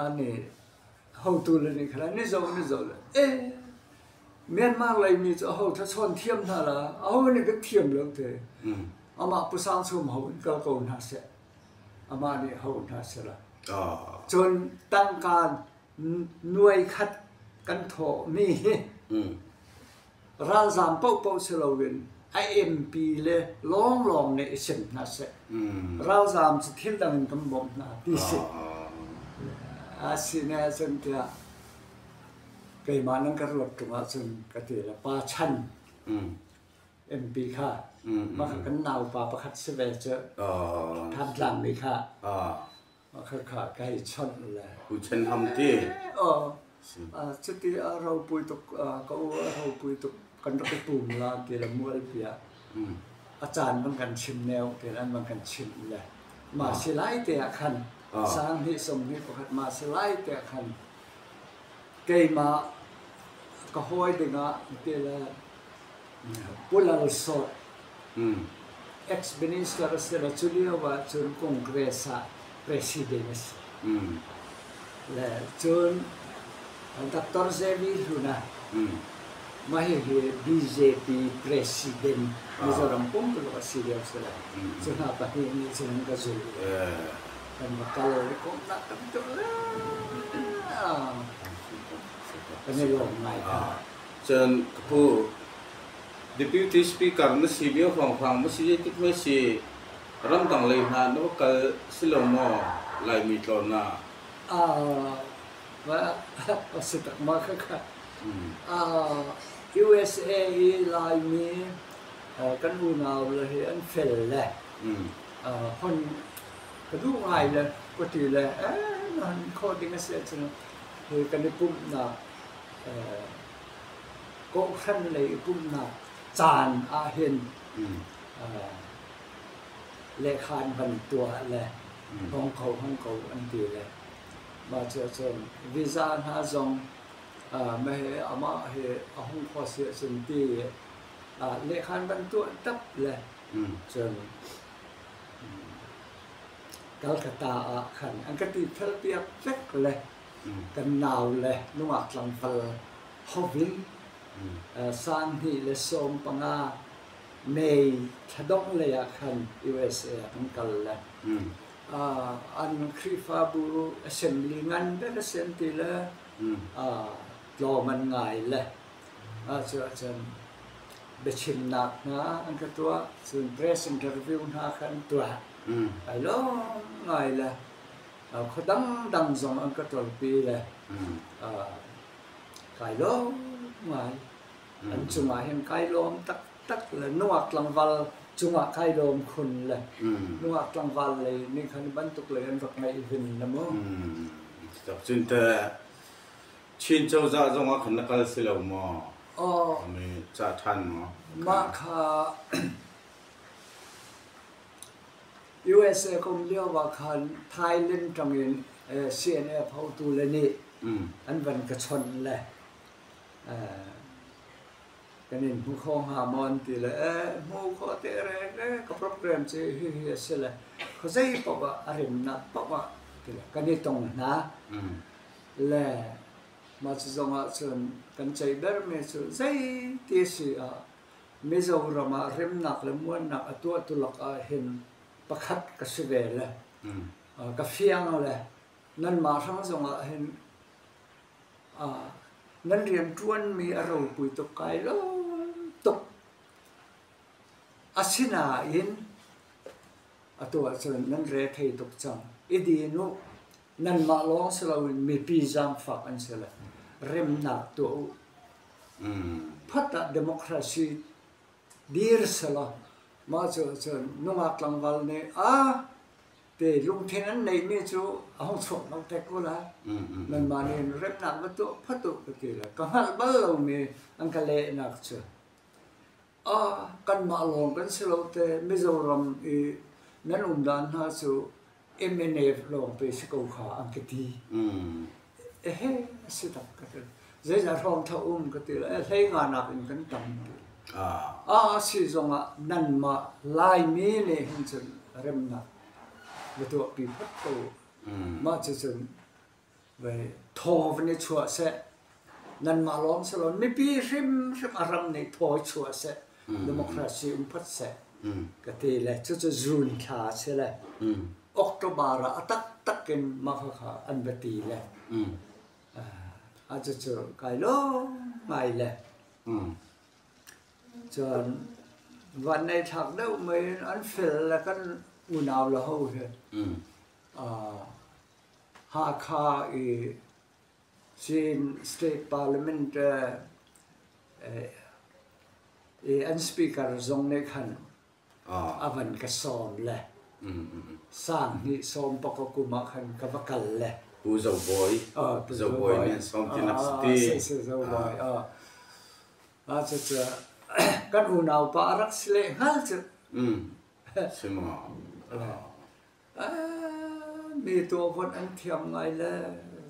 ani hotu le nih khan ni zo ni zo le eh Myanmar lei mi cu aho tha chawn thiam hna la aho nih kan thiam lo te amah Pu Sang Chum ho in kal ko hna seh amah nih ho hna seh la cun tangka nuai khat kan thawhmi hi ralzaam paohpaoh si loin a MP le lawnglawng nih i sem hna seh. Ralzaam cu thil dang in kan bawmh hna ti si. A si ne ahcun tiah Keimah nan ka ruat ṭung ahcun ka ti le pa chan MP kha mah kha kan naupa pakhat si ve cu Thantlang mi kha mah kha kha ka hei chawnh le Pu Chen Ham ti. Aw cuti a ropui tuk ka u a ropui tuk kan rak i pum la ti le mualpi ah a caan bang kan chim neo ti le an bang kan chimh le mah si lai te ah khan sang hnih som hnih pakhat mah si lai te ah khan Keimah ka hawi dingah ti le Pu Lal Sawt, ex-minister a si le cu lio ah cun Congress ah president a si. Le cun Doctor Zevi Hluna, mah hihi BJP president Mizoram pumpuluk a si lio si le cu hna pahnih nih cun an ka zulh. Kan va kal i komhnak tam tuk kan i lawm ngai kha. Cun ka pu, Deputy Speaker na si lio hrawnghrang ma si zeitik mei si ramdang lei hna na va kal si lo maw Laimi tlawn ah? Va si tak ma kha kha. USA i Laimi kan unau le hi an fel le hon ka duh ngai le ka ti le na han khawh ding a si ahcun hi kan i pumhnak kawhhran lei i pumhnak caan ahhin lehkha an van tuah le hong ko hong ko an ti le mah cu ahcun visa hna zong mah amah hi a hung khawh si ahcun ti lehkha an van tuah tap le cun Calcutta ah khan an ka ti felpiak vek le kan nau le nungak tlangval hovin sang hnih le 15 May thla dongh lei ah khan USA ah kan kal le an Khrihfabu assembly ngan bek a si an ti le tlawm an ngai le Cuahcun biachimnak hna an ka tuah, cun press interview hna kha an tuah. Ai lawm ngai le khua dangdang zong an ka ṭolpi le kai lawm ngai. An cungah hin kai lawm taktak le nungak tlangval cungah kai lawm khun le nungak tlangval lei nih khan bantuk lei an rak ngaih vin le mu. Cun teh Chin cozah zong ah khan na kal si lo maw? Aw. Mi cah ṭhan maw? Mah kha USA kum lio ah khan Thailand ṭangin CNF hotu le nih an van ka chawnh le kan in hmu kho hnga maw an ti le hmu kho te reng le ka program cu hihi a si le khuazei paoh ah a remnak paoh ah ti le kan i tong hna. Le mah cu zong ahcun kan ceih bermi cu zeiti a si ah Mizoram ah remnak le muannak a tuahtu lak ahhin pakhat ka si ve le ka fiang le nanmah hrang zong ahhin nan rianṭuanmi a ropui tuk kai lawm tuk. Asinain atu ahcun nan rethei tuk cang. I din u. Nanmah lawng si loin mipi zaangfak an si le remnak tuah u. Phat ah democracy dir selaw mah cu cun nungak tlangval nih a te lungthin an neihmi cu a hung chuak lo te ko lai. Nanmah nih remnak va tuah phat u ka ti le ka hngalh bal lomi an ka lehnak cu kanmah lawng kan si lo te Mizoram i nan um dan hna cu MNF lawng pe si ko kha an ka ti. Ehe a si tak ka ti. Zeizah hrawng tha um ka ti le hlei nga nak in kan tam ti. A si zong ah nanmah Laimi nih hin cun remnak va tuahpi phot ko. Mah cucun vai thaw van i chuah seh. Nanmah lawng si lo mipi hrimhrim a ram nih thaw i chuah seh. Democracy um phot seh. Ka ti le cucu June thla a si le October ah a taktak in mah khakha an va ti le a cucu kai lawm ngai le cun van nei thlak deuh mei in an fel le kan unau le ho hi Hakha i Chin State Parliament i an speaker zong nih khan a van ka sawm le sang hnih sawm paka kum ah khan ka va kal le. Pu Zo Bawi. Pu Zo Bawi nih an sawm ti nak si ti. Si si Zo Bawi. Cucu kan unau pa a rak si leh hngal cu. Si maw? Mi tuahvon an thiam ngai le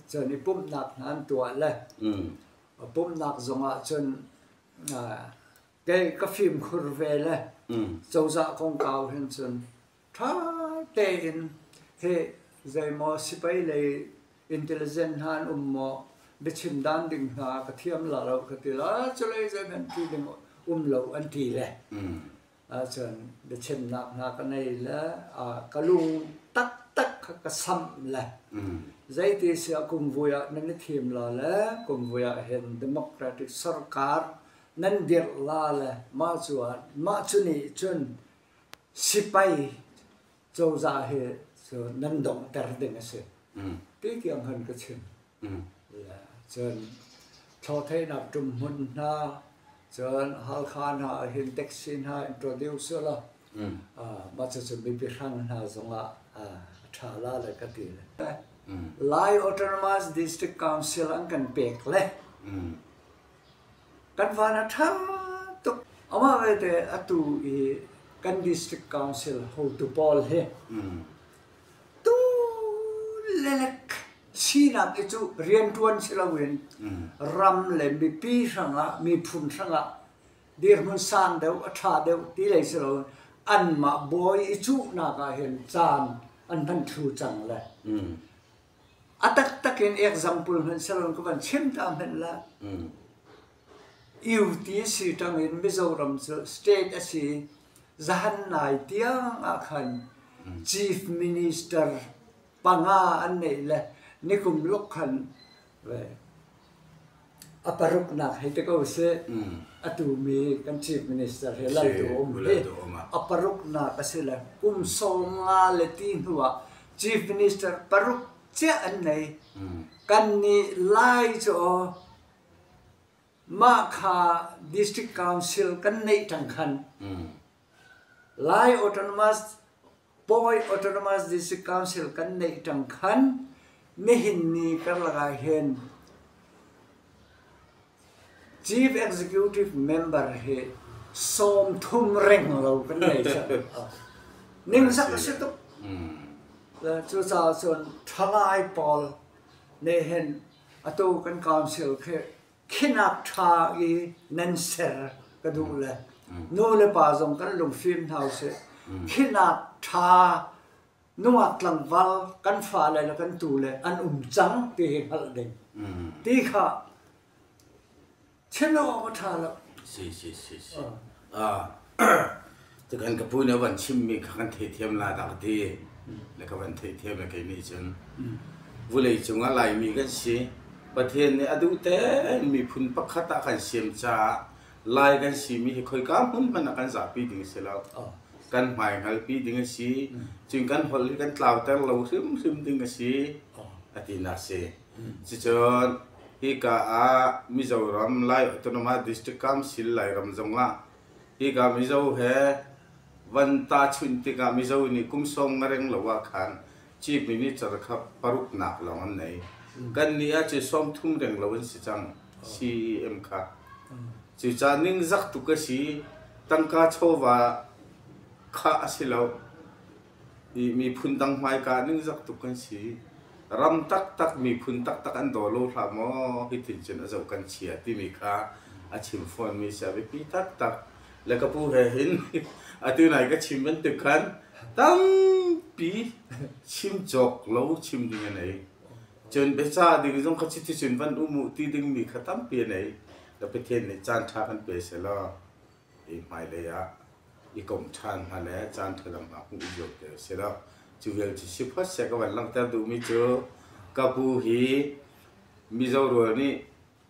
cun i pumhnak hna an tuah le pumhnak zongah cun kei ka fimkhur ve le cozah kongkau hin cun ṭha tein hi zeimaw sipai lei intelligent hna an um maw biachim dan ding hna ka thiam la lo ka ti la culei zeihmanh ti ding um lo an ti le ahcun biachimnak hna ka nei le ka lung taktak kha ka samh le zeiti siah kumvui ah nan i thim la le kumvui ah hin democratic sarkar nan dirh la le mah cu ah mah cu nih cun sipai cozah hi cu nan donghter ding a si ti tiang han ka chim. Cun thlawhtheihnak ṭumhmun hna, cun Halkha hna ahhin taxi hna introduce u law mah cucu mipi hrang hna zongah a ṭha la le ka ti le. Lai Autonomous District Council an kan pek le kan van a ṭha tuk. Amah belte atu i kan District Council hotu pawl hi tu lelek sinak i cu rianṭuan si loin ram le mipi hrangah miphun hrangah dirhmun sang deuh a ṭha deuh ti lei si loin anmah bawi i cuhnak ah hin caan an hman thlu cang le a taktak in example hmanh si loin ka van chim ta hmanh la UTC ṭangin Mizoram cu state a si zahan nai tiang ah khan chief minister panga an neih le nikum lok khan a paruknak hei ti ko sih atu mi kan chief minister he Lal Duhom hi a paruknak a si le kum 50 le ti hnu ah chief minister paruk ciah an nei. Kan nih Lai cu mah kha district council kan neih ṭang khan Lai Autonomous Pawi Autonomous District Council kan neih ṭang khan nihin ni karlak ah hin Chief Executive Member hi 30 reng lo kan nei cang. Ningzak a si tuk. Cucaah cun ṭhalai pawl nih hin atu kan council khi khinak ṭha i nan ser ka duh le nu le pa zong kan lungfim hna usih. Khinak ṭha nungak tlangval kan fale le kan tule an um cang ti hi hngalh ding. Ti kha chim awk a ṭha lo. Si si si si. Ah Tukan ka pu nih a van chimmi kha kan theithiam la dah ka ti. Le ka van theithiam le kei nih cun vulei cungah Laimi kan si. Pathian nih a duh tein miphun pakhat ah kan siam caah Lai kan simi hi khoika hmun hmanh ah kan zapi ding a si lo. Kan hmai hngalpi ding a si. Cun kan holh hi kan tlauter lo hrimhrim ding a si. A tinak si. Cucun hika ah Mizoram Lai Autonomous District Council Lairam zongah Hika Mizo he van tahchunh tikah Mizo nih kum sawm nga reng lo ah khan Chief Minister kha paruknak lawng an nei. Kannih ah cu 30 reng lo an si cang CEM kha. Cucaah ningzak tuk a si. Tangka chawva kha a si lo. I miphun dang hmaika ningzak tuk kan si. Ram taktak miphun taktak an daw lo hlah maw hitin cun a zoh kan chia timi kha a chim fawnmi si a biapi taktak. Le ka pu he hin atu nai ka chim bantuk khan tampi chim cawk lo chim ding a nei. Cun biacah ding zong kha chiti cun van um u ti dingmi kha tampi a nei. Le Pathian nih caan ṭha kan pe selaw i hmailei ah i komh ṭhan hna le caan ṭha dang hna hmuh lio te a si lo. Cu vial cu si phot seh ka van langhter duhmi cu ka pu hi Mizo rual nih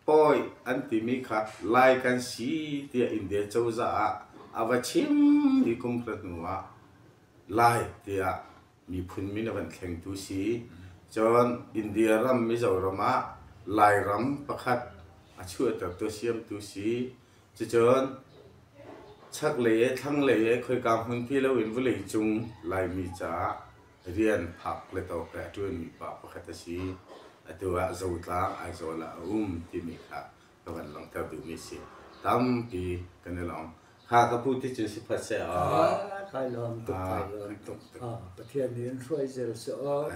pawi an timi kha Lai kan si tiah India cozah ah a va chim i kum hra hnu ah Lai tiah miphun min a van thlengtu si. Cun India ram Mizoram ah Lairam pakhat a chuahtertu siamtu si. Cucun chaklei he thlanglei he khoika hmun ti loin vawleicung Laimi caah rian phak le tawk he a ṭuanmi pa pakhat a si. Atu ah Zotlang Aizawl ah a um timi kha ka van langhter duhmi a si. Tampi kan i lawm. Kha ka pu ti cun si phat seh aw. Kai lawm tuk, kai lawm tuk. Pathian nih in hruai zel seh aw.